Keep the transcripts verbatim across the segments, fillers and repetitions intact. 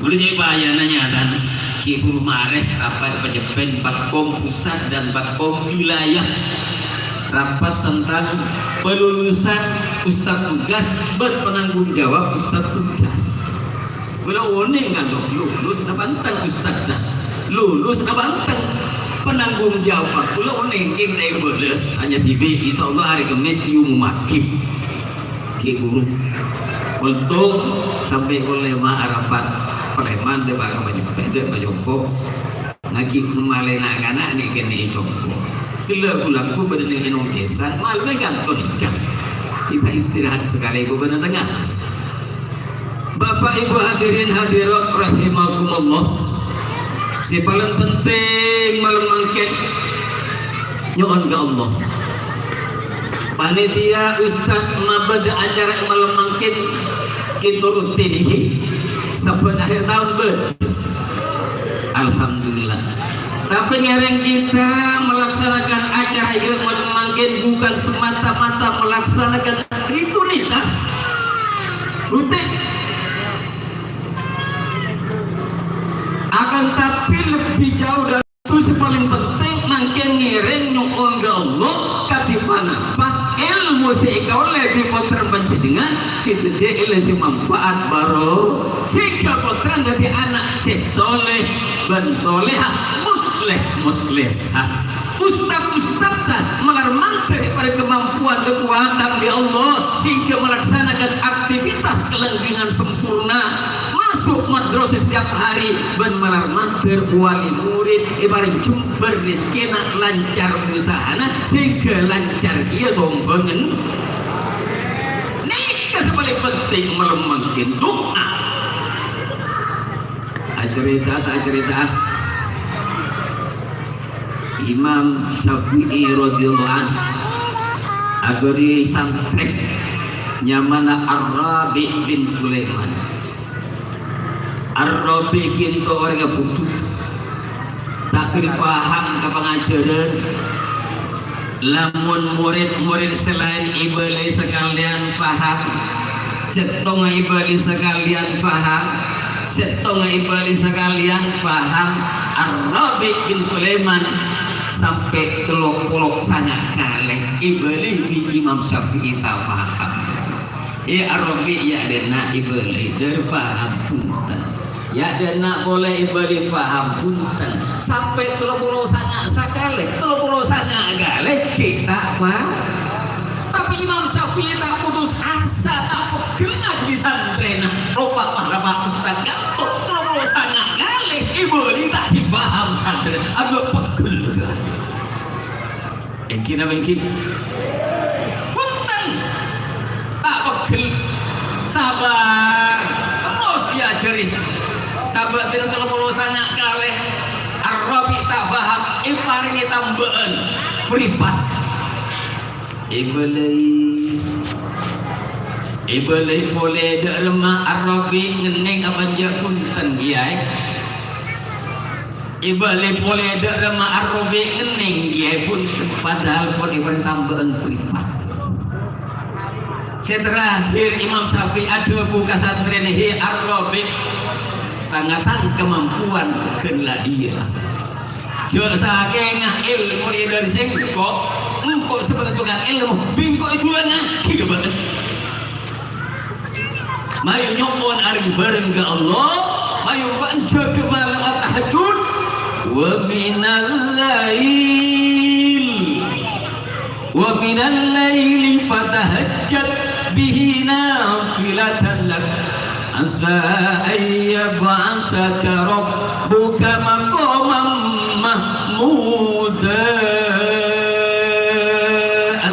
Kaulâ cè' bhâjâna nyatana, cè' buru marè rapat pajepèn Patkom Pusat dan Patkom Wilayah. Rapat tentang pelulusan ustad tugas bân penanggung jawab ustad tugas. Kaulâ onèng kan, lulus napa enten ustad ta'? Lulus napa enten? Penanggung jawab. Kaulâ onèng, kèng ta' èbâlâ. Tanya dhibi', insyaallah arè Kemmès èyumummaghi. Ghi' buru. Kultum sampè' pokol lèma' rapat. Palèman dâ' bâ' ka panyèmpè, dâ' pajompo. Ngajhi malè na'-kana' nè' kènè' è compo. Ghellâ' gu-lagghu bâdâ nè' è nongkèsan, malem è kanto nèka. Kita istirahat sakalè bâbâna tengnga. Bapak Ibu hadirin hadirat rahimakumullah. Sè palèng penting malem mangkèn nyo'on ka Allah. Panitia ustad mabâdâ acara malem mangkèn, kita rutin ini. Sabbhân akhir taon, bâ. Alhamdulillah. Tapè ngèrèng kita melaksanakan acara ini malem mangkèn bukan semata-mata melaksanakan rutinitas. Rutin. Akan tapi lebih jauh dari itu, sè palèng penting mangkèn ngèrèng nyo'on ka Allah, kadhi ponapa èlmo sè èkaollè bi' pottrana panjhennengngan sè dhâddhiyâ èlmo sè manfaat bhâro, sèngghâ pottrana dhâddhi ana' sè sholèh bân sholèhah, muslèh muslèhah. Ustad-ustad ta' malar mandhâr èparèng kamampowan kakowadhân bi' Allah sèngghâ malaksanakan aktivitas kalanggengan sempurna, maso' madrasah setiap hari, bân malar mandhâr wali murid èparèng jembhâr rejhekkèna, lancar usahana, sèngghâ lancar kèya sombhângan. Nèka sè palèng penting malem mangkèn, du'a. Acarèta ta' acarèta? Imam Syafi'i radhiyallahu anhu aghâri santrè nyamana Ar-Rabi' bin Sulaiman. Ar-Rabi' kènto orèngnga budhu, ta' ghâri paham ka pangajhârân. Lamon mored-mored sè laèn èbâlâi sakalèyan paham, sèttonga èbâlâi sakalèyan paham, sèttonga èbâlâi sakalèyan paham. Ar-Rabi' bin Sulaiman sampè' tello polo sanga' kalè èbâlâi bi' Imam Syafi'i ta' paham. È, Ar-Rabi', yâ dâ' enna' èbâlâi dâr paham bhunten. Yâ dâ' enna' polè èbâlâi paham bhunten. Sampè' tello polo sanga' sakalè, tello polo sanga' kalè, ghi' ta' paham. Tapè Imam Syafi'i ta' putus asa, ta' pegghel ngajhi santrèna. Ropa, ropa ustad ghânto, tello polo sanga' kalè èbâlâi ta' dipaham santrèna. Aduh, pegghel. Èngghi napa èngghi? Bhunten. Ta' pegghel. Sabbhân. Terros èajhâri. Sabbhân dina tello polo sanga' kalè. Ar-Rabi' ta' paham. Èparèngè tambâ'ân. Privat. Èbâlâi. Èbâlâi polè dâ' remma Ar-Rabi' ngennèng apa enjâ' bhunten, Kèyaè. Èbâlâi polè dâ' remma Ar-Rabi' ngennèng, Kèyaè, bhunten, padahal pon èparèng tambâ'ân privat. Sè terakhir Imam Syafi'i adhâbu ka santrèna, "Hè Ar-Rabi', tang-ngatang kamampowan ghân la iyâ. Jhâ' sakènga èlmo èdâri sèngko', engko' sè panentokan èlmo, bi' engko' èdulangaghi ka bâ'na." Mayu nyo'on areng-bhâreng ka Allah, mayu panjhâgâ malem tahajjud. Wa minal lail, wa minal laili fatahajjad bihi nafilatan lak, asa an yab'atsaka rabbuka maqaman mahmuda.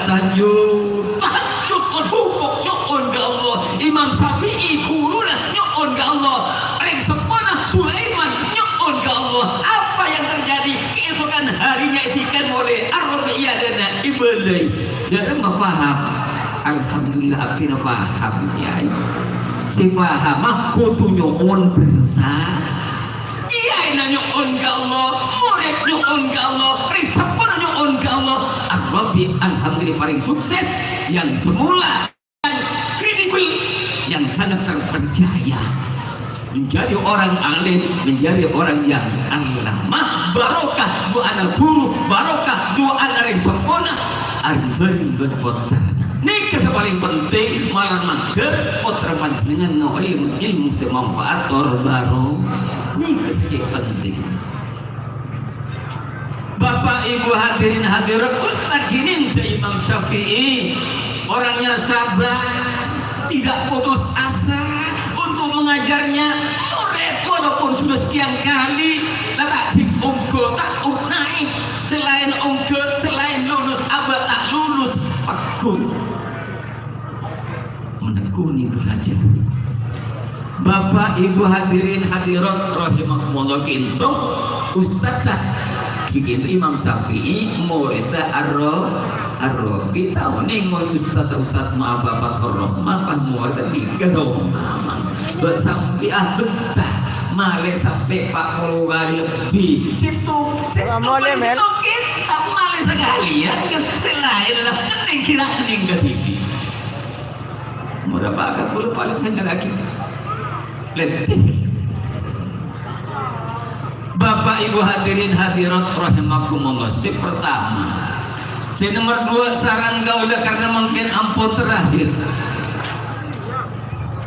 Tahajjud. Tahajjud, aduh, kok nyo'on ka Allah. Imam Syafi'i ghuruna nyo'on ka Allah. Rèng seppona Sulaiman nyo'on ka Allah. Apa yang terjadi? Keesokan harinya èdhikèr molè Ar-Rabi' èadâna, èbâlâi. Dâ' remma paham. Alhamdulillah, abdhina paham, Kèyaè. Sè pahama kodhu nyo'on bhârsa. Kèyaèna nyo'on ka Allah, morèd nyo'on ka Allah, rèng seppona nyo'on ka Allah. Ar-Rabi', alhamdulillah, parèng sukses yang semula. Yang kredibel, yang sangat terpercaya. Menjadi orang alim, menjadi orang yang allamah, barokah du'ana ghuru, barokah du'ana rèng seppona, arèng bân pottra. Nèka sè palèng penting, malar mangghâr pottra panjhennengngan ngaollè ilmu sè manfaat tor baro. Nèka sè cè' penting. Bapak, Ibu, hadirin hadirat, Ustadz Dinin dari Imam Syafi'i, orangnya sabar, tidak putus asa untuk mengajarnya. Murid walaupun sudah sekian kali, tetap dionggo, tak naik. Selain onggo, selain lulus, abah tak lulus. Paggun. Menekuni belajar. Bapak, Ibu, hadirin hadirat rahimakumullah, kinto ustadz dah bikin Imam Syafi'i, muridnya Ar-Ra-, Ar-Rabi, tahu nih, mau ustadz, ustadz maaf, apa, Ar-Rahman, pas murid tiga sama. Buat sampai ah betah, malah sampai empat puluh kali lebih. Situ, situ, Assalamualaikum, situ Mel. Kita malah sekalian, kan? Selain lah, mending kira mending ke T V. Mora pakat polo paling hanya lagi. Letih. Bapak, Ibu, hadirin hadirat rahimakumullah. Sè pertama. Sè nomor dua, saran kaulâ karena mungkin ampon terakhir.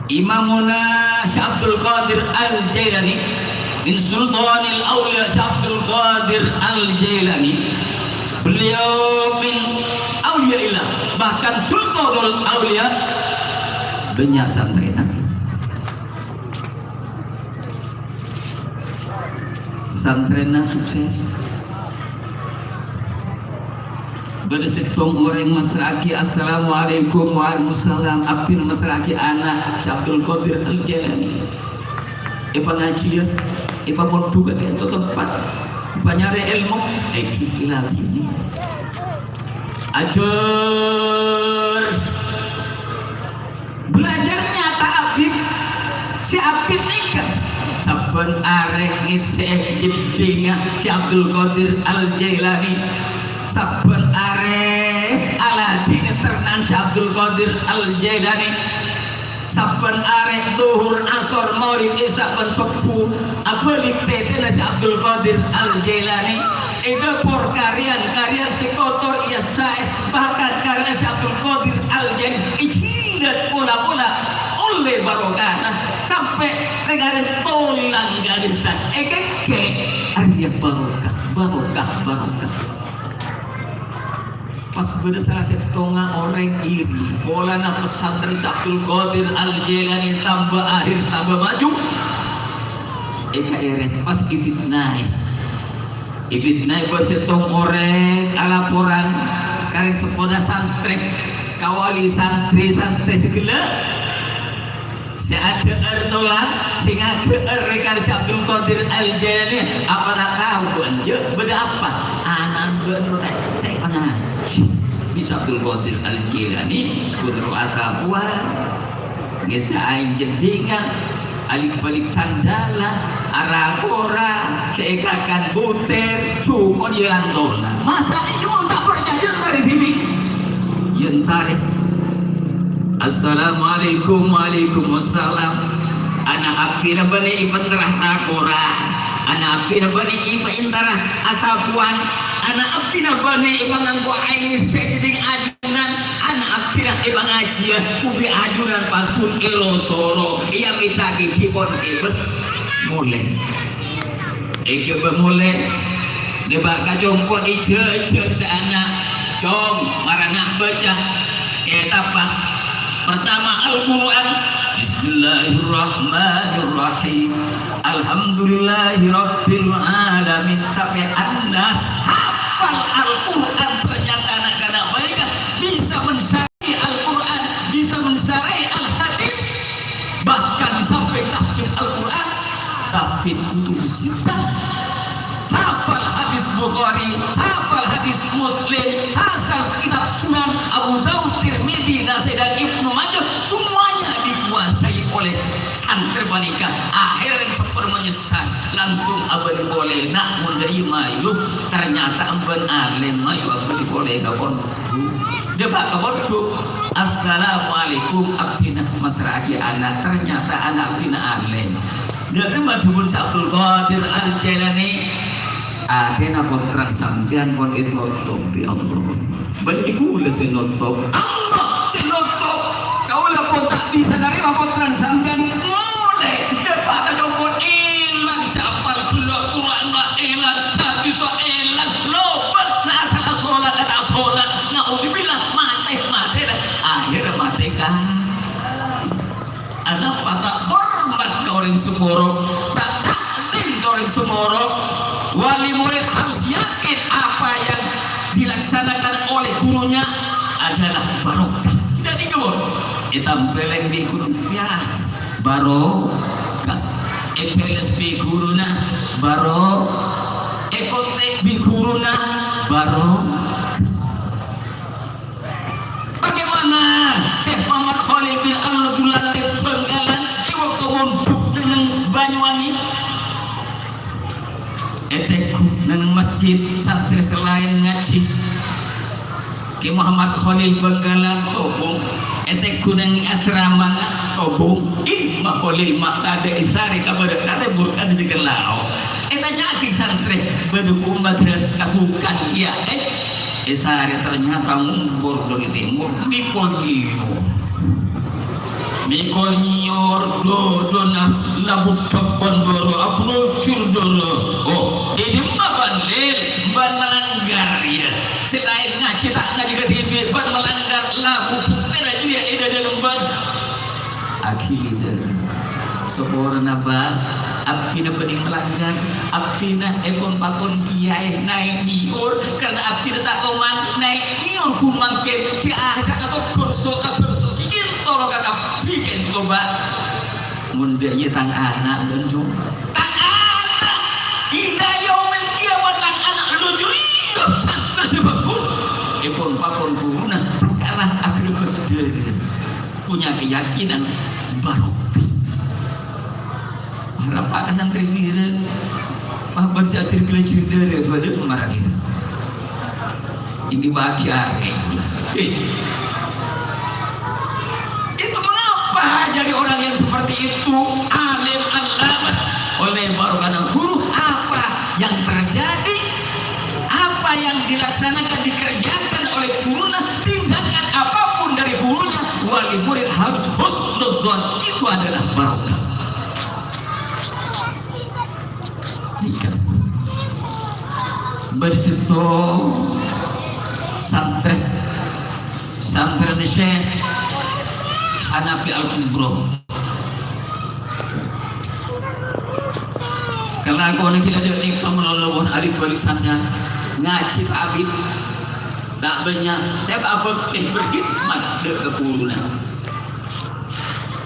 Imamuna Syekh Abdul Qadir Al-Jailani, min Sultanil Aulia Syekh Abdul Qadir Al-Jailani. Beliau min auliyaillah, bahkan Sultanul Aulia. Bânnya' santrèna. Santrèna sukses. Bâdâ sèttong orèng massra'aghi, "Assalamualaikum." "Waalaikumsalam." "Abdhina massra'aghi ana' Syekh Abdul Qadir Al-Jailani." Èpangajhiyâ, èpamondhughâ è ka'dinto tempat, èpanyarè èlmo, èghi èladhini. Ajhâr. Belajar nyata abit. Sè abit nèka sabbhân arè ngèssè'è jeddhingnga Sè Abdul Qadir Al-Jailani. Sabbhân arè aladhini ternan Sè Abdul Qadir Al-Jailani. Sabbhân arè Dhuhur, Asor, Maghrib, Isya, bân Sobbhu abâli tètèna Sè Abdul Qadir Al-Jailani. È dâpor karèyan-karèyan sè kotor èyassaè, bahkan karèna Sè Abdul Qadir Al-Jailani èjhilât pola-pola ollè barokana, sampè' rèng-orèng tolang ka dhisa èkèngkè. Arèya barokah, barokah, barokah. Pas bâdâ sala sèttonga orèng iri, polana pesantren Sè Abdul Qadir Al-Jailani tamba akhir, tamba maju. Èkaèrèt, pas èfitnaè. Èfitnaè bân sèttong orèng alaporan ka rèng seppona santrè, ka wali santrè-santrè sè ghellâ'. Sè adhâ'âr tolak, sè ngadhâ'âr rèng Sè Abdul Qadir Al-Jailani, apa ta' tao, Bu, enjâ'? Bâdâ apa? Ana'na bâ'na tè'-tè' pangajhi. Sè Abdul Qadir Al-Jailani, bân rowa sapowan. Ngèssè'è jeddhingnga, alik-balik sandalla, ara-kora, sè èkakan butèr, jhuko' yâ lantolan. Masa' ènyo ta' parcajâ entarè dhibi'? Yâ entarè. Assalamualaikum, waalaikumsalam. Ana' abdhina bânnè èpèntara ra-kora. Ana' abdhina bânnè èpèntara asapowan. Ana' abdhina bânnè èpangangko aèng sè dhâddhi ajunan. Ana' abdhina èpangajhiyâ, bi' ajunan paggun èro-soro, èyamèddhâghi ghi' pon èbâ molè. Èghibâ molè. Nèbâ ka cong pon èjhâjhâ sè ana'. Cong, mara na' bâca kètabbhâ. Pertama, Al-Qur'an. Bismillahirrahmanirrahim. Alhamdulillahirabbil alamin. Sampè' Anas hafal Al-Qur'an. Ternyata na'-kana' bânnè bisa mensa- Al-Quran, bisa mensarai Al-Hadis, bahkan sampai tahfidz Al-Quran, tahfidz kutub sittah, hafal hadis Bukhari, hafal hadis Muslim, hafal kitab Sunan Abu Daud, Tirmidzi, Nasai, dan Ibnu Majah, semuanya dikuasai oleh santri panèka. Akhirnya seppon menyesal, langsung abâli polè, nak, mon dâ' iyâ mayu, ternyata emban alèm, mayu abâli polè ka pondhuk. Dâpa' ka pondhuk. "Assalamualaikum, abdhina massra'aghi ana'." Ternyata ana' abdhina alèm. Dhâri madhubun Syekh Abdul Qadir Al-Jailani, "Atèna pottrana sampèyan pon ètotop bi' Allah. Bânnè kaulâ sè notop. Allah sè notop. Kaulâ pon ta' bisa narèma pottrana sampèyan." Molè, dâpa' ka compo' èlang, sè apal ghellâ' Qur'anna èlang, hadissa èlang, lopot, asal asolat, ta' asolat. Naudzubillah, matè, matè, dah. Akhirnya matè, kan. Anapa ta' hormat ka orèng sè morok, ta' ta'zim ka orèng sè morok? Wali murid harus yakin apa yang dilaksanakan oleh gurunya adalah barokah. Dhâddhi, kemon ètampèlè bi' guru, ya, barokah. Èpèlès bi' guruna, barokah. Èkontèk bi' guruna, barokah. Bagaimana Syekh Muhammad Khalil bin Al-Ghulati Bangkalan è bâkto mondhuk neng Banyuwangi? Ètengghu neng masjid, santrè sè laèn ngajhi. Kè Muhammad Khalil Bangkalan sobung. Ètengghu neng asramana sobung. Ih, ma' Khalil ma' tadâ' èsarè ka bârâ' ka tèmor ka dhâjâ ka lao'. Ètanya'aghi santrè, bâdâ ku madrasah ka bhukan, iyâ, eh? Èsarè ternyata ngompor dhâri tèmor, mèkol nyiyor. Mèkol nyiyor, dodona la bhuddhâk bân dârâ, ablucur dârâ. Oh, è dimma bân, Lil? Bân malanggar, iyâ. Sè laèn ngajhi ta' ngajhi kadhibi', bân malanggar, la bhuddhâk tèra jârèya è dâdâna bân. Akhirnya, saporana, Bâ, abdhina bânnè malanggar, abdhina èpon-pakon kèyaè naè' nyiyor, karna abdhina ta' toman naè' nyiyor ghun mangkèn, kè asakka soghon so-, ka bângso ghi' kèntolo ka kabbhi kènto, Bâ. Mon dâ' iyâ tang ana', Bân, Jung. Tang ana'! Ila yaumil qiyamah tang ana' lo jârèya santrè sè bhâghus. Èpon-pakon ghuruna, perkara aghâbây sadhâjâ. Punya keyakinan barokah. Arapa ka santrè bhirâng? Pas bân sè ajhâr ghellâ' jhândhârâ bâdâ maraghi. Ini bagi arè. Eh. Itu mengapa jadi orang yang seperti itu? Alim allamah oleh barokahna guru, apa yang terjadi? Apa yang dilaksanakan, dikerjakan oleh guruna, tindakan apapun dari gurunya, wali murid harus husnudzon. Itu adalah barokah. Nèka. Bâdâ sèttong santrè, santrèna Syekh Hanafi Al-Kubro. Kalakowanna ghilâ dâ' nèka malolo pon abit bâlik sandhâng. Ngajhi ta' abit, ta' bânnya', tep abhâktè berkhidmat dâ' ka ghuruna.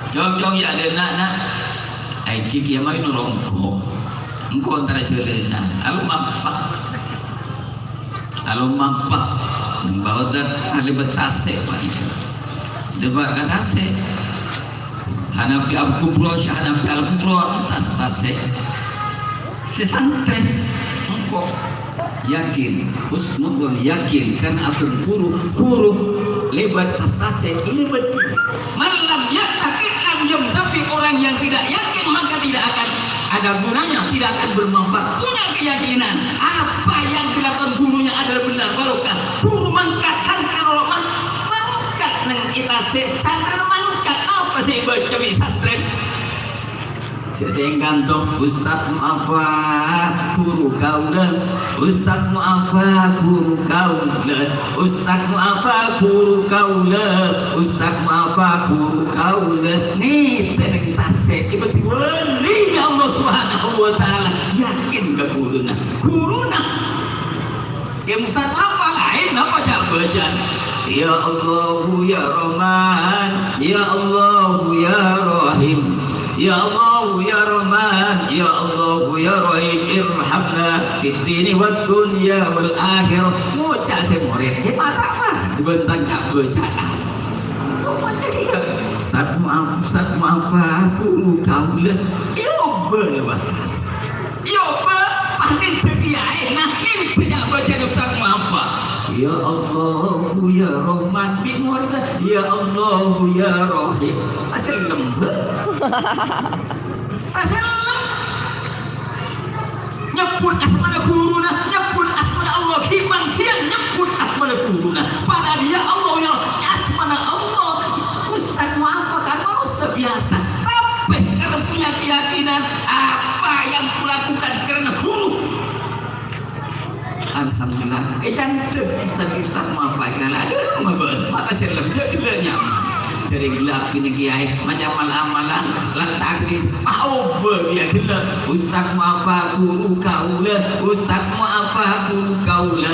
Jhung-jhung, yâ, dâ' na'-, na'. Èngghi kèya mayu noro' engko'. Engko' entara jhâlâna. Alomampa. Alomampa. Neng bâdâ alèbât tasè', panèka. Dâpa' ka tasè'. Hanafi Al-Kubro, Syekh Hanafi Al-Kubro, tas-, tasè'. Sè santrè, engko' yakin, husnudzon yakin, karna abhâreng ghuru, ghuru lèbât tas-tasè', lèbât. Man lam ya'taqid lam yantafi, orang yang tidak yakin maka tidak akan ada gunanya, tidak akan bermanfaat. Punya keyakinan, apa yang dilakukan gurunya adalah benar, barokah. Ghuru mangkat, santrè noro' man-, mangkat neng è tasè', santrè mangkat, apa sè èbâca bi' santrè? Sè sèngkan to, Ustaz Mu'afa, ghuru kaulâ. Ustaz Mu'afa, ghuru kaulâ. Ustaz Mu'afa, ghuru kaulâ. Ustaz Mu'afa, ghuru kaulâ. Nètè neng tasè', èbâdhi wali ka Allah Subhanahu wa Ta'ala. Yakin ka ghuruna. Ghuruna. Kè Ustaz apa laèn, apa ca'-bâca'an? Ya Allahu ya Rahman, ya Allahu ya Rahim, ya Allahu ya Rahman, ya Allahu ya Rahim, irhamna fid dini wad dunya wal akhirah. Ngoca' sè morèd, "Hebat apa?" Dibântang ca'-bâca'an. Kok macam dia? Ustaz Mu'af, Ustaz Mu'afa, ghuru kaulâ. Iyâ, obâ, ya, Mas. Iyâ, obâ, pas nèndhâ kèyaè, nah, nèndhâ ca'-bâca'an Ustaz Mu'afa. Ya Allahu ya Rahman, bi' murid, ya Allahu ya Rahim. Asal lembut. Asal lembut. Nyebbhut asmana ghuruna, nyebbhut asmana Allah, ghi' mandhiyân nyebbhut asmana ghuruna. Padahal ya Allah, ya asmana Allah. Ustaz Muafa kan manossa biyasa, tapè karena punya keyakinan, apa yang kulakukan karena guru. Alhamdulillah. Eh, candhâ Ustaz, Ustaz Muafa kan. Aduh, mabân. Mata sè lem, jhâ' ghellâ' nyaman. Jhâreng ghellâ' abdhina kèyaè, maca mal-amalan, lan takdis. Ah, obâ kèya ghellâ'. Ustaz Muafa ghuru kaulâ, Ustaz Muafa ghuru kaulâ.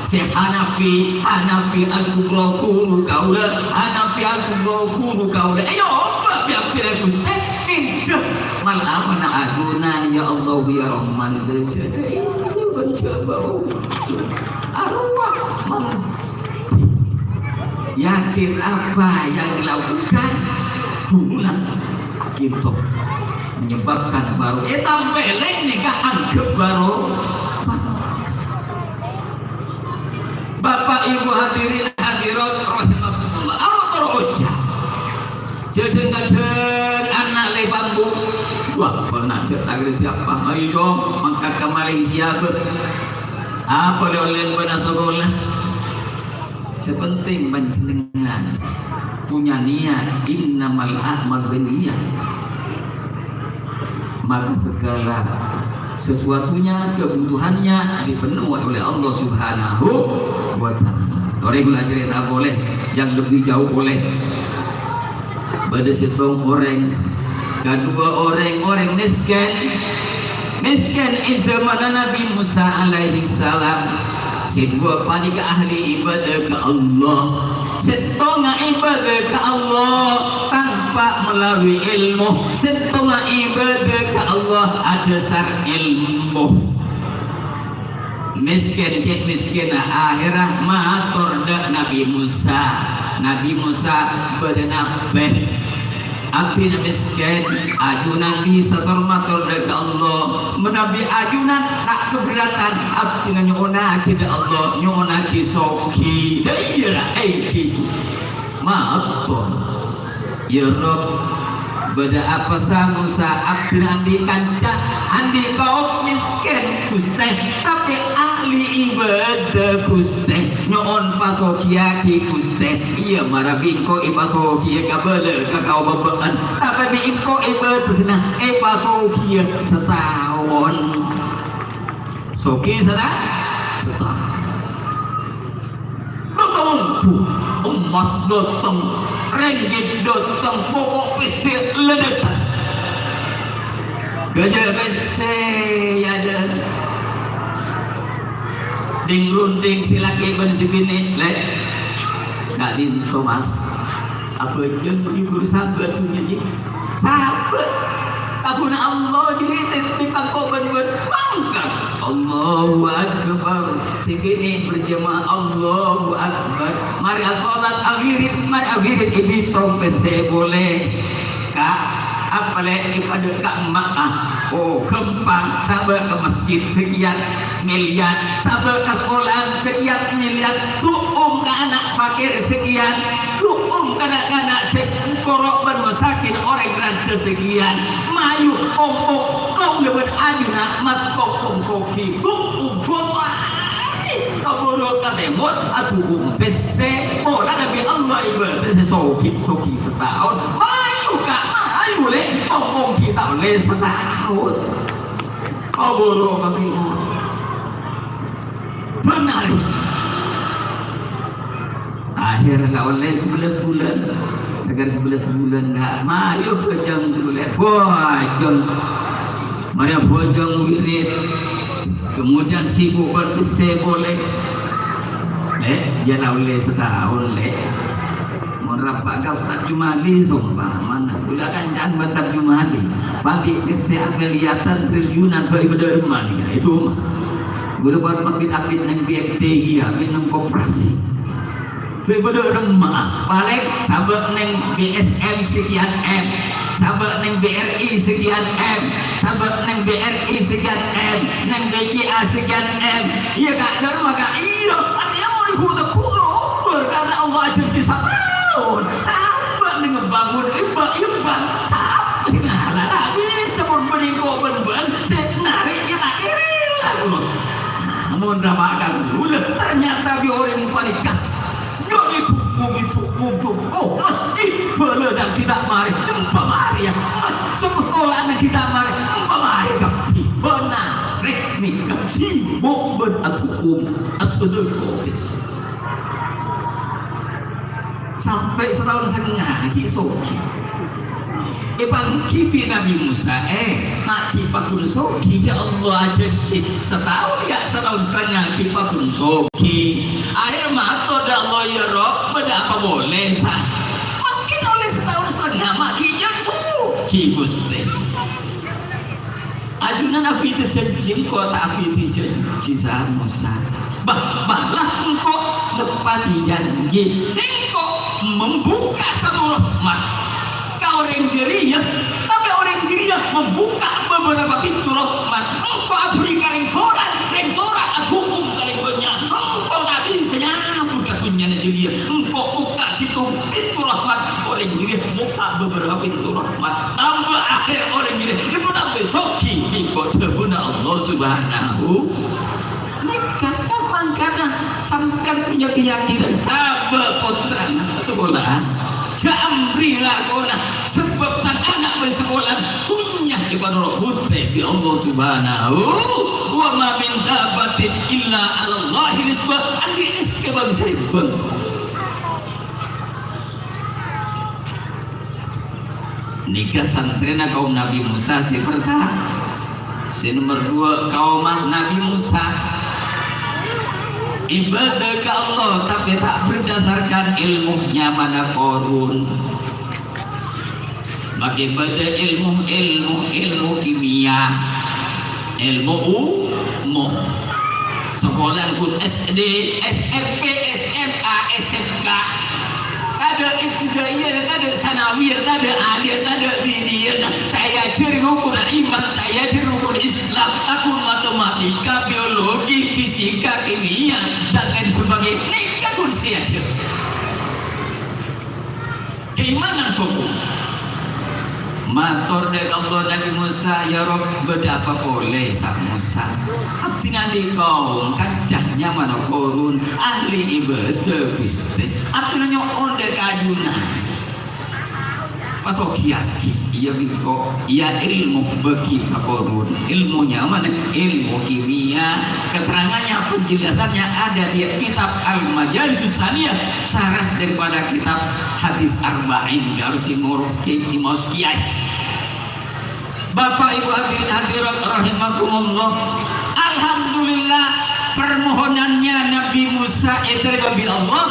Sè Hanafi, Hanafi Al-Kubra ghuru kaulâ, Hanafi Al-Kubra ghuru kaulâ. Ayo, obâ kèya abdhina Ghustè, nèndhâ. Mal-amalan adunan, ya Allah, ya Rahman, ya Jabbar. Arwah, mal- Yakin apa yang dilakukan ghuruna ghâpanèka menyebabkan barokah. Eh, tampèlèng nèka anggep barokah. Bapak Ibu hadirin hadirat rahimakumullah. Aro toro oca'. Jhâdhâng-kadhâng ana' lè bambu. Wah, pernah jhâ' tagredi apa? Ayo, Jong, mangkat ka Malaysia, bâ. Apa lè-ollèna bâ'na sakola? Sè penting panjhennengngan punya niat, innamal a'malu binniyat. Maka segala sesuatunya, kebutuhannya dipenuhi oleh Allah Subhanahu wa Ta'ala. Torè kaulâ carèta polè yang lebih jauh polè. Bâdâ sèttong orèng, kaduwâ orèng, orèng mèskèn. Mèskèn è zamanna Nabi Musa alaihissalam. Sè duwâ' panèka ahli ibadah ka Allah. Sèttongnga ibadah ka Allah tanpa melalui ilmu. Sèttongnga ibadah ka Allah adhâsar ilmu. Mèskèn cè' mèskènna, akhèrra mator dâ' Nabi Musa. Nabi Musa bâdâ nabbhi. Abdhina mèskèn, ajunan bisa tor-mator dâ' ka Allah. Manabi ajunan ta' keberatan, abdhina nyo'onnaghi dâ' Allah, nyo'onnaghi soghi. Dâ' iyâ ra, èngghi Ghustè. Mator. Ya Rabb, bâdâ apa sa Musa, abdhina andi' kanca, andi' kaom mèskèn, Ghustè, tapè ahli ibadah, Ghustè. Nyo'on pasoghiyaghi, Ghustè. Iyâ, mara bi' engko' èpasoghiyâ kabâlâ ka kaomma bâ'na, tapè bi' engko' è bâdâna èpasoghiyâ sataon. Soghi sata-, sataon. Dâteng emmas dâteng, rènggit dâteng, poko' pèssè la dâteng. Ghâjâ pèssè, yâ, dâ. Ding-runding sè lakè bân sè binè', Lè'. Ka'dinto, Mas. Abhâjâng menghibur sahabat dunia, Ji. Sahabat. Kagunna Allah, Ji, tèp-tèp angko bân-bân. Mangkat. Allahu Akbar. Sè binè' berjamaah, Allahu Akbar. Marè asholat awirid, marè awirid èbitong pèssè polè. Ka', apa lè' èpadâ' ka emma'a? Oh, ghâmpang. Sabâ' ka masjid sakèyan milyar. Sabâ' ka sekolahan sakèyan milyar. Du'um ka ana' fakir sakèyan. Du'um ka na'-kana' sè koro' bân masakin orèng randhâ sakèyan. Mayu, ompong, kaulâ bân ajunan mat-, ompong soghi. Du'um, du'um. Kaburu ka tèmor, adu'um pèssè, polana bi' Allah ibadah sè soghi-soghi sataon. Mayu, Ka', mayu, Lè', ngomong kita oleh sataon. Kaburu ka tèmor. Bhender. Akhèr la ollè sabellâs bulân. Tegar sabellâs bulân, Ka'. Mayu, bhâjâng ghulâ, Lè'. Bhâjâng. Marè bhâjâng wirid. Kemudian sibuk bân pèssè polè. Eh, iyâ la ollè sataon, Lè'. Mon rabbak ka Ustaz Jumali, sompamana. Ghulâ kancaan bân Ustaz Jumali. Pabrik pèssè amilyaran trilyunan, bhâi bâdâ remma nèka. Itu mah. Ghulâ bân pabrik abit neng B M T iyâ, abit neng koperasi. Bhâi bâdâ remma, palèng sabâ' neng B S M sakèyan M, sabâ' neng B R I sakèyan M, sabâ' neng B R I sakèyan M, neng B C A sakèyan M. Iyâ, Ka', dâ' remma, Ka'? Iyâ, artèna mon èghu-tegghu' lobâr, karna Allah ajhânjhi sataon. Sabâ' neng ngebangun, èbâ-, èbân. Sapa sè ngala? Ta' bisa mon bânnè engko' bân bâ'na sè narè', iyâ ta' kèrèng. Mon ra' bhâkal ghulâ, ternyata bi' orèng panèka ghâbây dhukung, dhukung, dhukung. Oh, mastè bâlâna ghi' ta' marè, empa' marè, ya. Mas, sakolana ghi' ta' marè, empa' marè, kabbhi. Bâna rèk nèka sibuk bân adhukung, asodâko, wis. Sampè' sataon satengnga ghi' soghi. Èpangghi bi' Nabbhi Mosa, "Eh, ma' ghi' pagghun soghi, ya Allah, ajhânjhi sataon, ya, sataon satengnga ghi' pagghun soghi." Akhèr mator dâ' Allah, "Ya Rabb, bâdâ apa polè, sa-, mangkèn ollè sataon satengnga ma' ghi' jân soghi, Ghustè." Ajunan abidhi jhânjhi, engko' ta' abidhi jhânjhi, sa Mosa. Bâ-, bâlâ engko' neppa'è jhânjhi. Sèngko' membuka satu rahmat ka orèng jârèya, tapè orèng jârèya membuka beberapa pintu rahmat. Engko' aberri' ka rèng sora', rèng sora' adhukung ka rèng bânnya'. Engko' ta' bisa nyabut ka dhunnyana jârèya. Engko' buka sèttong pintu rahmat, orèng jârèya buka beberapa pintu rahmat. Tambâ akhèr orèng jârèya èpatambâi soghi, èngko' dhâbuna Allah Subhanahu. Nèka kan mangkana sampèyan punya keyakinan, sabâb pottrana sakola'an. Jhâ' ambrè lakona, sabâb tang ana' bâri' sakola'an, dhunnya èpanoro' bhuntè bi' Allah Subhanahu. "Wa ma min dabbatin illa 'alallahi rizquha." Andi' rèzekkè bâng-sèbâng. Nèka santrèna kaum Nabbhi Mosa sè pertama. Sè nomer dua, kaumma Nabbhi Mosa. Ibadah ka Allah, tapè ta' berdasarkan ilmu, nyamana Korun. Makè bâdâ ilmu, ilmu, ilmu kimia. Ilmu umum. Sakola ghun S D, S M P, S M A, S M K. Tadâ' ibtidaiyah, tadâ' sanawiyah, tadâ' aliyah, tadâ' diniyah. Ta' èajhâri rokon iman, ta' èajhâri rokon Islam. Ghun matematika, biologi, fisika, kimia, dan lain sebagainya. Nèka ghun sè èajhâr. Kaimanan soko. Mator dâ' Allah Nabbhi Mosa, "Ya Rabb, bâdâ apa polè, sa' Mosa? Abdhina andi' kaum kanca nyamana Korun, ahli ibadah, Ghustè. Abdhina nyo'on dâ' ka ajunan. Pasoghiaghi, iyâ, bi' engko', iyâ, ilmu bâghi ka Korun." Ilmu nyamana ilmu kimia. Keterangannya, penjelasannya ada di kitab Al-Majalisus Saniyah, syarah daripada kitab Hadis Arba'in, harus si Moro, si Maos Kiai. Bapak Ibu hadirin hadirat rahimakumullah. Alhamdulillah, permohonannya Nabbhi Mosa ètarèma bi' Allah,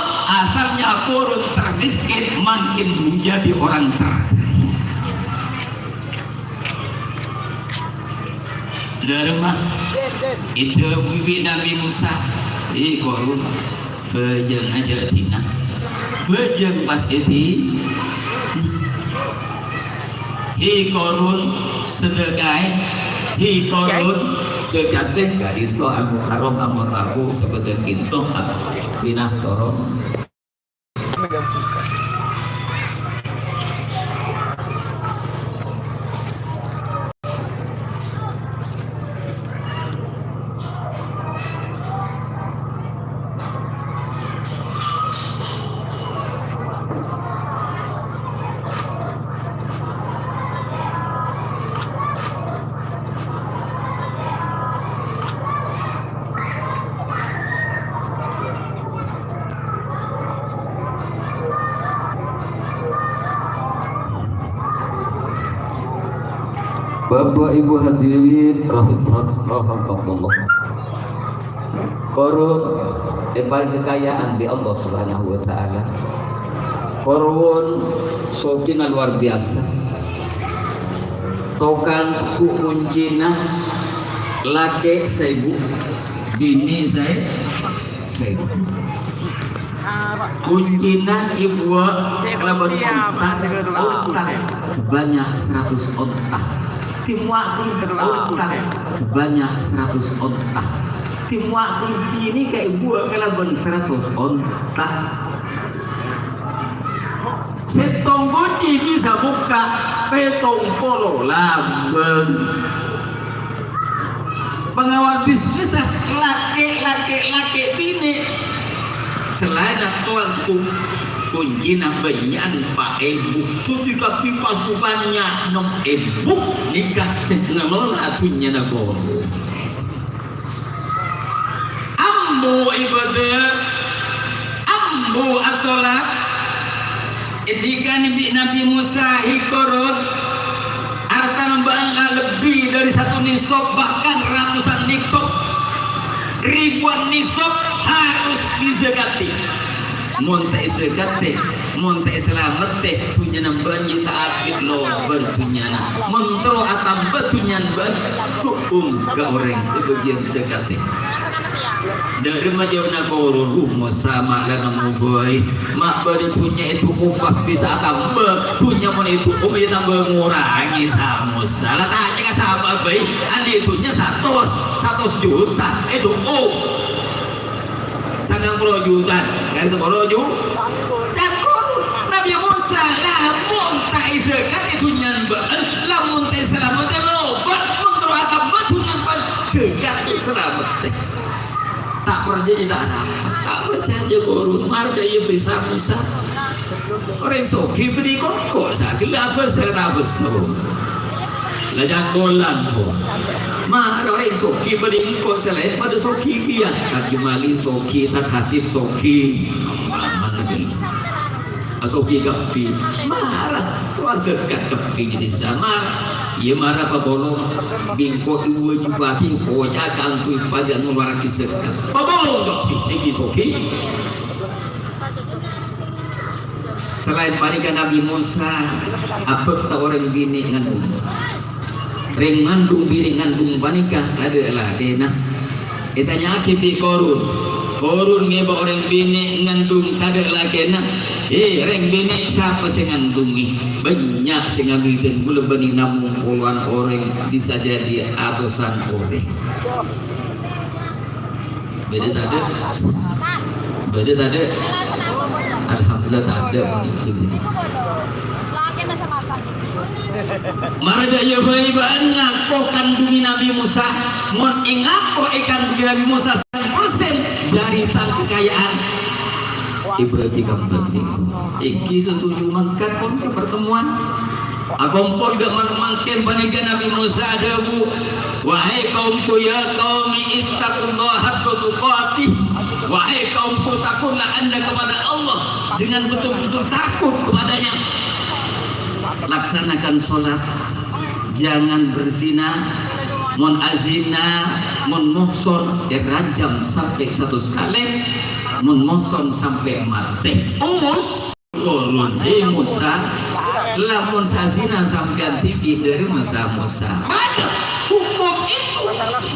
asalnya Korun termiskin, makin menjadi orang terkaya. Dâremma èdhâbuwi bi' Nabbhi Mosa, "He, Korun, bhâjâng ajâ' dinna. Bhâjâng pas èdhi-, he, Korun, sedekaè. He, Korun, zakatè." Ka'dinto Al-Muharram amor rabu sabâdhân kènto, dinna toron. Bapak Ibu hadirin rahim-, rahimakumullah. Korun èparèngè kekayaan bi' Allah Subhanahu wa Ta'ala. Korun soghina luar biasa. Tokang teppo' koncèna lakè' saèbu, binè saè-, saèbu. Koncèna èbuwâ' kalabân onta, onta sebanyak seratus onta. Tèmowa' koncèna sebanyak seratus onta. Tèmowa' koncèna èbuwâ' kalabân seratus onta. Sèttong koncè bisa bukka' pèttong polo labâng. Awal bisnis, ah, lakè', lakè', lakè', binè'. Salaèn atowal kun-, kuncina bânnya'an pa' èbu. Dhâddhi kabbhi pasukannya ennem èbu. Nèka sè ngelola dhunnyana Korun. Ambu ibadah, ambu as-sholat. Èdhikan bi' Nabi Musa, "He Korun, artana bâ'na la lebbi dhâri satu nisab, bahkan ratusan nisab, ribuan nisab harus dizakati. Mon ta' èzakati, mon ta' èsalamettè, dhunnyana bâ'na ta' abit lobâr dhunnyana. Mon terro atamba dhunnyana bâ'na, dhu'um ka orèng sè bâgiyân zakati." Dhâri majâuna Korun, "Uh, Musa, ma' la nemmo bhâi. Ma' bâdâ dhunnya èdhu'um pas bisa atamba. Dhunnya mon èdhu'um, ya tamba ngorangè, sa Musa. La tanya ka sapa bhâi? Andi' dhunnya satos, satos juta èdhu'um. Sangang polo juta, kan sapolo ju-, cangkol. Nabi Musa, lamon ta' èzakati dhunnyana bâ'na, lamon ta' èsalamettè lobâr, mon terro atamba dhunnyana bâ'na, zakat salamettè." Ta' parcajâ, ta' arapa. Ta' parcajâ Korun, marè iyâ bisa-bisa. Orèng soghi bânnè koko, sagellâ' abâs, ta' abâs. La cangkolan, po. Marè orèng soghi bânnè engko' sè laèn padâ soghi kèya. Tan Jumali soghi, Tan Hasim soghi. Aman lagi. Soghi kabbhi. Marè. Wa zakat kabbhi jadi sama. Iyâ marè papolong. Bingko iwâjibaghi oca' kaangghuy padâ ngalowaraghi zakat. Papolong kabbhi sè ghi-soghi. Salaèn panèka Nabi Musa abhâkta orèng binè' ngandung. Rèng ngandung binè' ngandung panèka tadâ' lakèna. Ètanya'aghi bi' Korun. Korun ngèbâ orèng binè' ngandung tadâ' lakèna. "He, rèng binè', sapa sè ngandungè?" "Bânnya' sè ngandungè, dhân kaulâ bânnè namong polowan orèng, bisa jadi atosan orèng." Bâdâ tadâ'? Bâdâ tadâ'? Alhamdulillah tadâ'. Marè dâ' iyâ bhâi bâ'na ngako kandhungè Nabi Musa. Mon èngako èkandhungè Nabi Musa saratos persen dâri tang kakaja'an, èbâjhi kembang nèko. Èngghi setuju mangkat pon ka pertemuan. Akompol ghâ' man-, mangkèn panèka Nabi Musa adhâbu, "Wahai kaumku, ya qaumi, ittaqullaha haqqa tuqatih." Wahai kaumku, taatlah anda kepada Allah dengan betul-betul takut kepada-Nya. Laksanakan sholat, jangan berzina. Mon azina, mon mohson, èrajam sampè' satos kalè, mon mohson sampè' matè. Us. Korun, "He Musa, lamon sè azina sampèyan dhibi' dâri masa Musa." Padahal hukum itu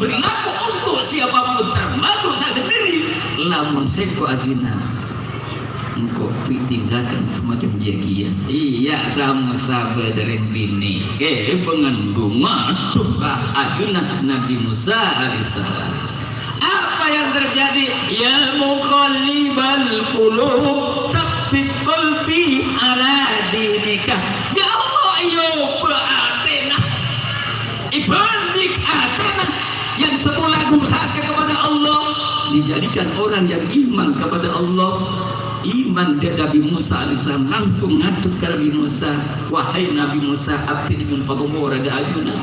berlaku untuk siapapun, termasuk saya sendiri. Lamon sèngko' azina, engko' bi' tindakan semacam dia-dia. Iyâ, sa Musa bâdâ rèng binè'. Eh, pangandhung, aduh, ka ajunan Nabi Musa alaihissalam. Apa yang terjadi? "Ya muqallibal qulub, tsabbit qalbi ala dinika." Ya Allah, èobâ atèna. Èbâlik atèna yang semula durhaka kepada Allah, dijadikan orang yang iman kepada Allah. Iman dâ' Nabi Musa alaihissalam langsung ngadhep ka Nabi Musa, "Wahai Nabi Musa, abdhina mon pakompora dâ' ajunan."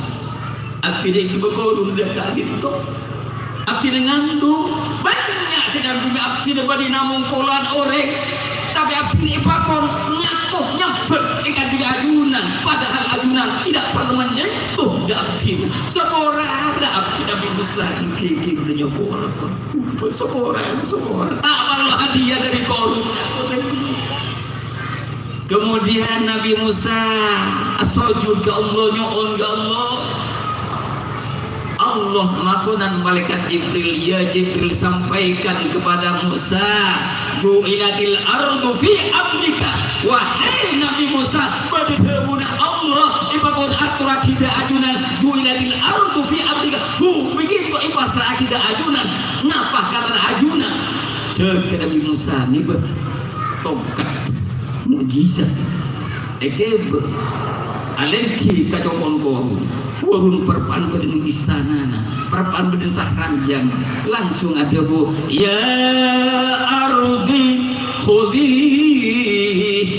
Abdhina èghibâ Korun dâ' ka'dinto. Abdhina ngandhung, bânnya' sè ngandhungè abdhina bânnè namong polowan orèng. Tapè abdhina èpakon ngako nyambhât èkandhungè ajunan, padahal ajunan tidak pernah menyentuh dâ' abdhina. Saporana abdhina Nabi Musa èngghi-èngghi bâdâ nyapora. Saporana, saporana. Ta' parlo hadiah dâri Korun. Kemudian Nabi Musa sojud ka Allah, nyo'on ka Allah. Allah makonan malaikat Jibril, "Ya Jibril, sampaikan kepada Musa, ju'ilatil ardu fi amrika." Wahai Nabi Musa, bâdâ dhâbuna Allah èpakon atorraghi dâ' ajunan, "Ju'ilatil ardu fi amrika." Bhumè ghâpanèka èpasra'aghi dâ' ajunan. Napa katana ajunan? Jhâ' Nabi Musa ngibâ tongkat mukjizat. Èkèbâ. Alèngghi ka compo'na Korun. Korun parpa'na bâdâ neng istanana, parpa'na bâdâ neng ta' ranjhâng. Langsung adhâbu, "Ya ardhi khudhi."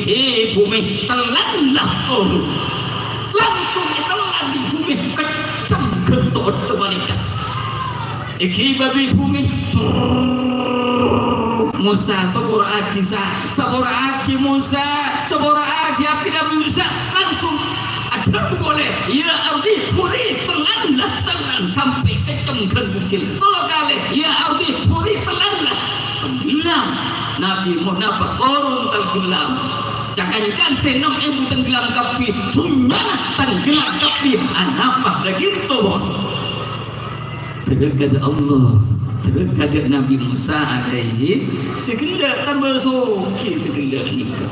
He bhumè, tellanlah korun. Langsung ètellan bi' bhumè, keccem ghânto oddhâ malaèkat. Èghibâ bi' bhumè. Musa, sapora'aghi, Sa-, sapora'aghi, Musa, sapora'aghi, abdhina Musa. Langsung adhâbu polè, "Ya ardhi, khudhi, tellanlah, tellan sampè' keccem ghân bujil. Tello kalè, 'Ya ardhi, khudhi, tellanlah.' Tenggelam." Nabi Mu-, napa? Korun tenggelam. Ca-kanca sè ennem èbu tenggelam kabbhi, dhunnyana tenggelam kabbhi. Anapa la ghânto, Bu? Terro ka Allah, terro ka Nabi Musa alaihi, sè ghellâ' tambâ soghi sè ghellâ' nèka.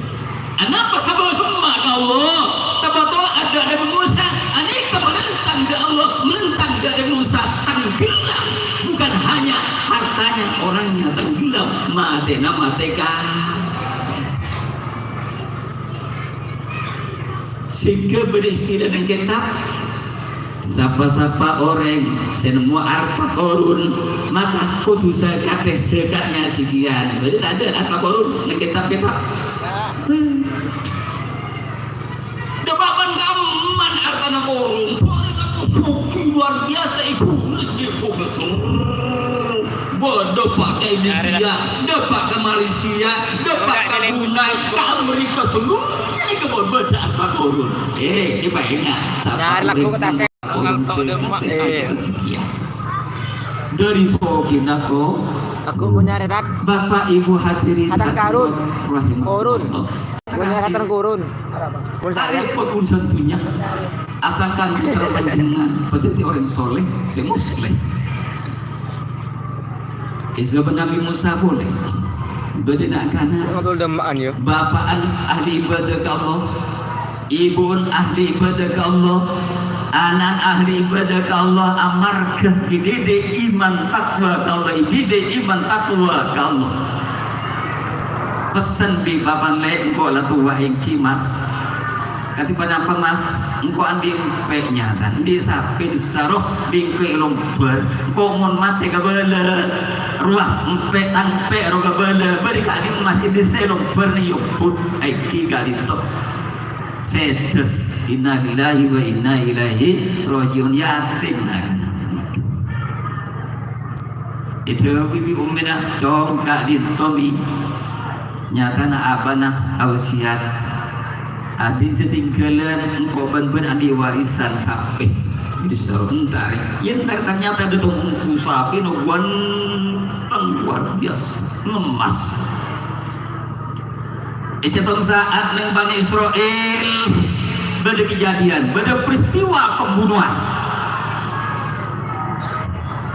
Anapa sabâ semma' ka Allah? Tambâ towa adâ' Nabi Musa, anèka menentang dâ' Allah, menentang dâ' Nabi Musa, tenggelam. Bukan hanya hartanya, orangnya tenggelam, matèna matè kafir. Sèngghâ bâdâ istilah neng kètab, sapa-sapa orèng sè nemmo arta Korun, maka kodhu zakatè, zakatnya sekian. Berarti tadâ' arta Korun neng kètab-kètab. Dâpa' man-kamman artana Korun. Soalnya aku soghi luar biasa, ibu. Bâdâ pa' ka Indonesia, dâpa' ka Malaysia, dâpa' ka Brunei, ka Amerika, seluruhnya itu bâdâ arta Korun. Eh, ini paènga'. Sapa orèng ngalto dâ' emma'. Dâri soghina ko-, Aku punya retak. Bapak Ibu hadirin Hatam Karun. Rahimakumullah. Korun. Punya Hatam Korun. Arèya paggun santunya. Asalkan putra panjenengan, berarti orang soleh, sè musleh. È zaman Nabi Musa polè. Bâdâ na'-kana'. Ngobrol dâmma'an, ya. Bapa'an ahli ibadah ka Allah. Ibu'un ahli ibadah ka Allah. Ana'an ahli ibadah ka Allah. Amarga èdidik iman takwa ka Allah. Èdidik iman takwa ka Allah. Pessen bi' bapa'an, "Lè', engko' la towa ènggi, Mas." "Kadhi ponapa, Mas?" "Engko' andi' empè' nyata, andi' sapè, dissa' rowa, bi' engko' èlombhâr. Engko' mon matè kabâlâ, rowa empè', tang empè' rowa kabâlâ. Bâri' ka'dinto, Mas, èdissa' èlombhâr nèka, èyombhut, ènggi ka'dinto." Sèdhâ. Innalillahi wa inna ilaihi raji'un. Yatim, na'-kana'. Èdhâbuwi bi' ummina, "Cong, ka'dinto, Mi. Nyatana abana wasiat. Andi' tatinggalan, engko' bân bâ'na andi' warisan sapè." Jadi, soro entar. Yèn entar ternyata dâteng ongghu sapè, no, wan-, luar biasa. Ngemas. È sèttong sa'at neng Bani Israel bâdâ kejadian, bâdâ peristiwa pembunuhan.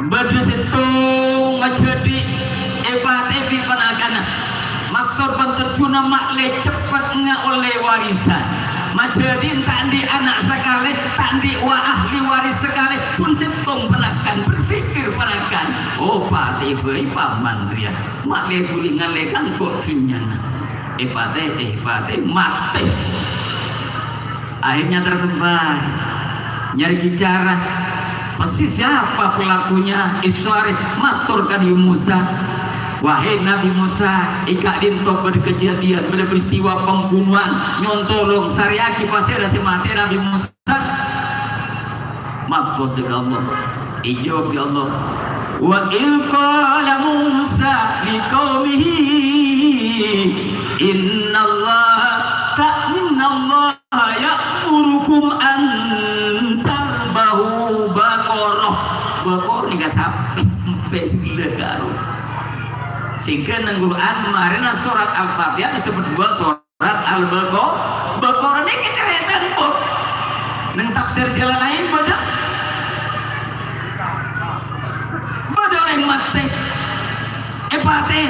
Bâdâ sèttong majhâdhi' èpatè'è bi' ponakanna. Maksod bân tojjhuna ma'lè ceppet ngaollè warisan. Majhâdhi' ta' andi' ana' sakalè, ta' andi' wa-, ahli waris sakalè, pon sèttong ponakan, berpikir ponakan, "Oh, patè'è bhâi paman rèya." Ma'lè dhuli ngalè kangko' dhunnyana. Èpatè'è, èpatè'è, matè. Akhirnya tersebar. Nyarè bicara. Pasti siapa pelakunya? Èso arè mator ka Nabi Musa. "Wahai Nabi Musa, è ka'dinto bâdâ kejadian, bâdâ peristiwa pembunuhan, nyontolong, sarèyaghi pasèra sè matè Nabi Musa." Mator dâ' Allah. Èjâwâb bi' Allah, "Wa idh qala Musa liqaumihi, innallaha ta-, innallaha ya'murukum an tadhbahu baqarah." Baqarah nèka sapè, empè' sè ghellâ' karo. Sehingga neng Quran marèna surat Al-Fatihah disebut dua surat. Surat Al-Baqarah, Baqarah nèka carètana, Bu. Neng tafsir Jalalain bâdâ. Bâdâ orèng matè. Èpatè'è.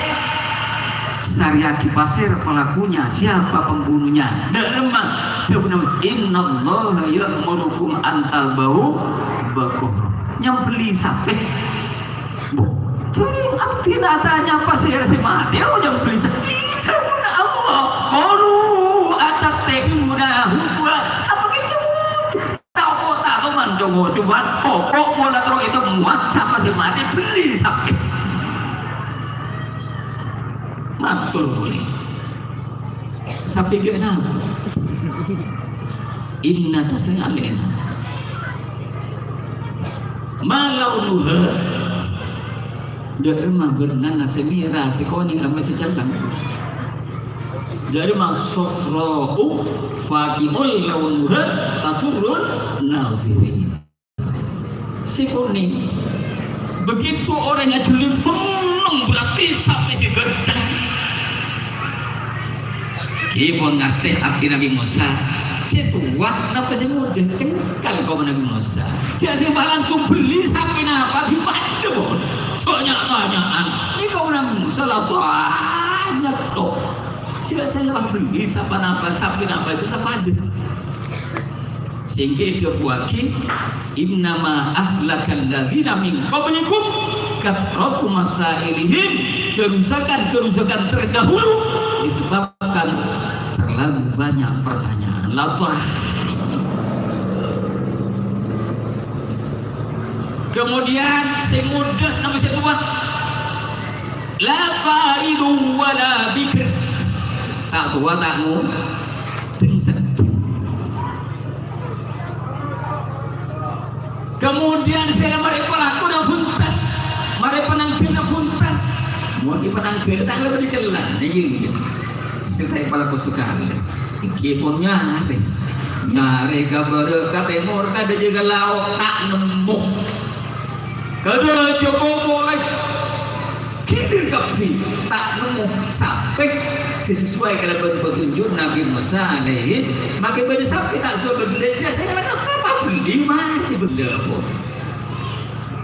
Sarèyaghi pasèra pelakunya, siapa pembunuhnya. Dâ' remma, dâbuna, "Innallaha ya'murukum an tadhbahu baqarah." Nyembelih sapè. Bu, jârèya abdhina atanya pasèra sè matè, oh, nyembelih sapè. Jâwâbbhâ Allah, "Qalu atattakhidhuna huzwa." Apa gitu? Tao kok tao, man, Cong. Coba, pokok pola terus itu muat, sapa sè matè bellè sapè. Matur polè. Sapè ghi' napa? Inna taseng alena. Ma launuha. Dâ'remma bârnana sè mèra, sè konèng, ama sè celleng. Dâ'remma sofra'u faqi'ul launuha tasurrun nazirin. Sè konèng. Begitu orang ajulim senneng, berarti sapè sè ganteng. Ghi pon ngartè abdhi Nabi Musa. Sè towa napa sè ngodâ, cengkal koma Nabi Musa. Jhâ' sè langsung bellè sapè napa, ghi padâ pon. Jhâ' nya'-tanya'an. Nèko Nabi Musa la tanya to. Jhâ' sè la bellè sapa napa, sapè napa itu la padâ. Sèngghâ èdhâbuwâghi, "Innama ahlakal ladzina min qablikum kathratu masailihim." Kerusakan-kerusakan terdahulu disebabkan terlalu banyak pertanyaan. La ta-, kemudian sè ngodâ napa sè towa? La faridun wa la bikr. Ta' towa, ta' ngodâ, seddheng. Kemudian sè la marè palakona bhunten, marè panangghâna bhunten. Mon èpanangghâna ta' lebbi dikellana, iyâ, iyâ. Sè ta' èpalako sakalè. Èngghi pon nyarè. Nyarè ka bârâ', ka tèmor, ka dâjâ, ka lao', ta' nemmo. Kadhâjâ polè. Ghilir kabbhi, ta' nemmo sapè sè sesuai kalabân patunjuk Nabi Musa alaihis-, makè bâdâ sapè ta' sobâ bellè, sè sè napa bellè, matè bellè apa.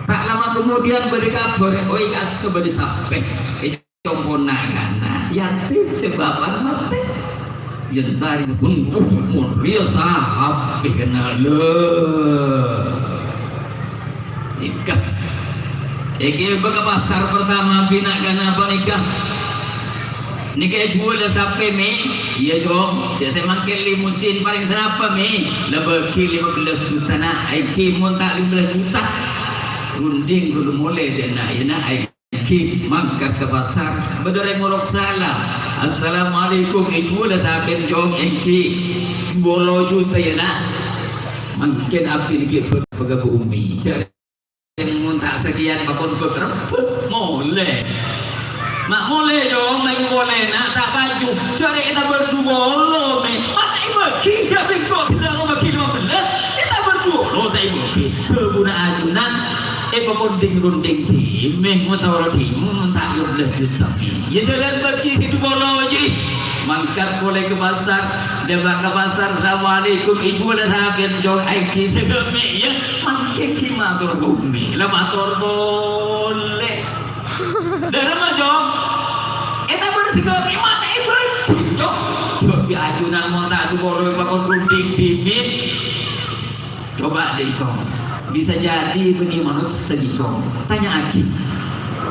Ta' lama kemudian bâdâ kabhâr, oi, kaso bâdâ sapè. È compo'na kana, yatim sè bapa'na matè. Yèn bâri' pon, uh, mon rèya sapè kennal. Nèka. Èkèbâ ka pasar pertama, bi' na'-kana' panèka. Nèka èjhuwâlâ sapè, Mè'? Iyâ, Cong. Sè, sè mangkèn limusin, parèng sanapa, Mè'? La bâgi lima belas juta, Na'. Èngghi, mon ta' lima belas juta, runding ghulâ molè, dâ' na', yâ, Na', èngghi. Èngghi, mangkat ka pasar, bâdâ orèng ngolok salam. "Assalamualaikum, èjhuwâlâ sapèn, Cong?" "Èngghi, sapolo juta, yâ, Na'." "Mangkèn abdhina ghi' bâk-, bâk-, Bu Umi." Jhâ' mon ta' sakèyan pakon bâk-, rebbhâk molè. "Ma' molè, Cong, ma' molè, Na', ta' paju." "Jhâ' rè' ètabâr dupolo, Mè'." "Ma' ta' èbâgi, jhâ' bengko ghellâ' bâgi lima belas, ètabâr dupolo ta' èbâgi." Dhâbuna ajunan, èpakonding-ronding dhimèn, musawara dhimèn, mon ta' lima belas juta. Iyâ, jhâlân bâgi sè dupolo jârèya. Mangkat polè ka pasar, dâpa' ka pasar, "Assalamualaikum, èjhuwâlâ sapèn, Cong?" "Èngghi, saghâmè', yâ." "Mangkèn ghi' mator polè." La mator polè. "Dâremma, Cong?" "Ètabâr saghâmè', ma' ta' èbâgi, Cong." Jhâ' bi' ajunan mon ta' dupolo èpakon runding dhimèn. Coba dâ', Cong. Bisa jadi bânnè manossa, Cong. Tanya'aghi.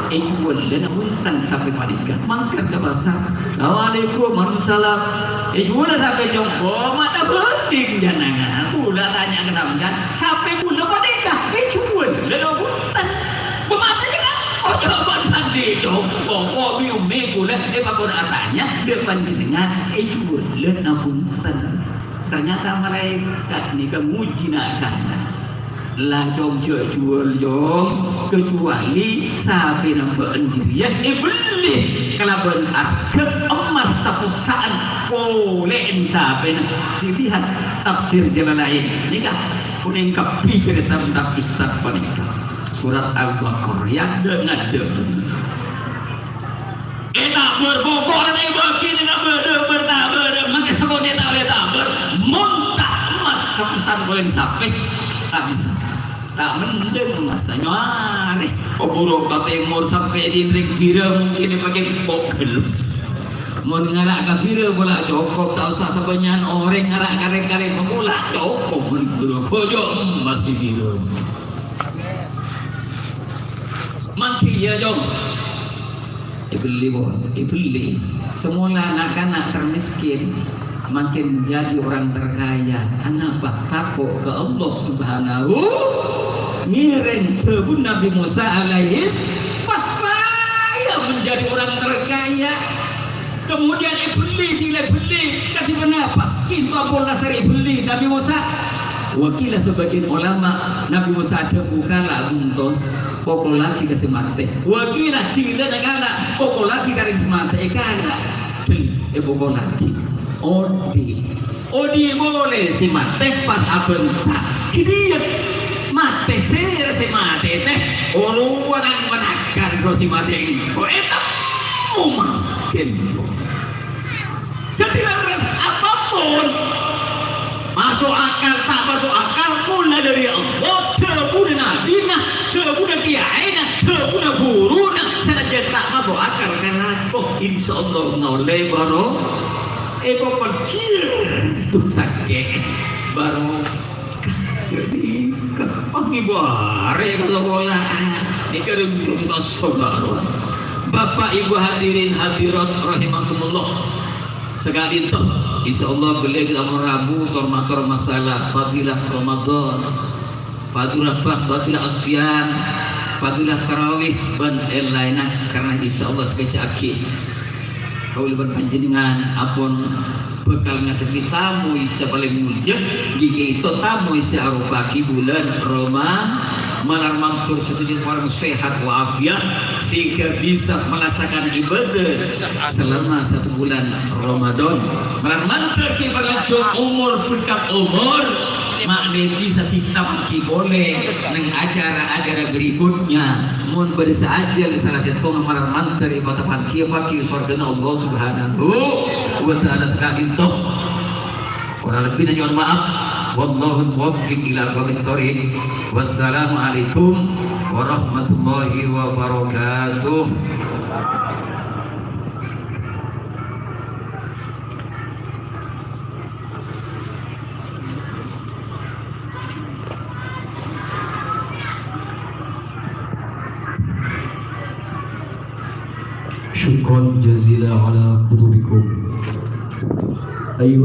Èjhuwâlâ na' bhunten sapè panèka. Mangkat ka pasar. "Assalamualaikum." "Waalaikumsalam." "Èjhuwâlâ sapè, Cong?" "Oh, ma' ta' bhânding jhâ' nangèng. Kaulâ tanya ka sampèyan, sapè kaulâ panèka èjhuwâlâ na' bhunten." "Bâ' matèna, Cong?" "Oh, coba sandhi, Cong. Pokok mè'-ommè kaulâ èpakon atanya, dâ' panjhennengngan èjhuwâlâ na' bhunten." Ternyata malaèkat nèka mojhi na'-kana'. "La, Cong, jhâ' juwâl, Cong, kecuali sapèna bâ'na jârèya èbellè kalabân arghâ emmas sapusa'an polè'en sapèna." Dilihat tafsir Jalalain. Nèka konèng kabbhi carèta tentang ustad panèka. Surat Al-Baqarah, yâ, dâ-, ngadâ. Ètabâr pokok la ta' èbâgi, nèng bâdâ bâr tabâr. Mangkè sakonè' ta' ollè tabâr. Mon ta' emmas sapusa'an polè'en sapè, ta' bisa. Ta' mendhing emmas, nyarè. Oburu ka tèmor sampè' dhinrèng bhira mungkin èpakè pogel. Mon ngala' ka bhira pola cokop, ta' osa sabânnya'an orèng ngala' ka rèng-karèng pola cokop mon bhira. Bhâjâ emmas è bhira. Mangkè iyâ, Cong. Èbellè, pon, èbellè. Samola na'-kana' termiskin, Makin menjadi orang terkaya. Anapa? Tako' ka Allah Subhanahu. Ngèrèng dhâbuna Nabi Musa alaihis, pas kaya menjadi orang terkaya. Kemudian èbelli, dilè belli. Kadhi ponapa? Kinto ampon lastarè èbelli Nabi Musa. Wa qila, sebagian ulama, Nabi Musa adhâbu, "Kala', bunto, pokollaghi ka sè matè." Wa qila, jhilâna kala', "Pokollaghi ka orèng sè matè." Èkala', bel, èpokollaghi. Odi'. Odi' polè sè matè pas abhânta. Ghâdhiyâ matè, sèra sè matè tè. Orowa kan manakan ro sè matè engko'. Ètemmo mangkèn. Jadi, lerres apapun, masuk akal, ta' masuk akal, mula dari Allah, dhâbuna nabina, dhâbuna kiyaèna, dhâbuna ghuruna, sanajjân ta' masuk akal, kalako, insyaallah ngaollè baro-, eh, pokok dhiyâ, tuh sakè', baro-, Jadi, ka-, pangibu arè kala-kala. Nèka rèng-rèng kasombhâr. Bapak, Ibu, hadirin hadirat rahimakumullah. Saka'dinto, insyaallah bâli kita ampon rabu tor-mator masalah fadilah Ramadan, fadilah, fadilah as-siyam, fadilah tarawih, bân èn-laènna, karena insyaallah sakejjhâ' aghi' kaulâ bân panjhennengngan ampon bhâkal ngadhebbhi tamoy sè palèng molja, ghi' ka'dinto tamoy sè aropa'aghi bulân Roma-, malar mator sadhâjâ parèng sehat walafiat, sehingga bisa melaksanakan ibadah selama satu bulan Ramadan. Malar mator ghi' parlanjhut omor, berkat omor, ma'lè bisa ditapakkè polè neng acara-acara berikutnya. Mon bâdâ sè ajhâl sala sèttonga malar mator èpatapakkè, èpapakkè sowarghâna Allah Subhanahu wa Ta'ala saka'dinto. Kurang lebbina nyo'on maaf. Wallahul muwaffiq ila aqwamit thoriq. Wassalamualaikum warahmatullahi wabarakatuh. Syukran jazila ala qulubikum. Ayo.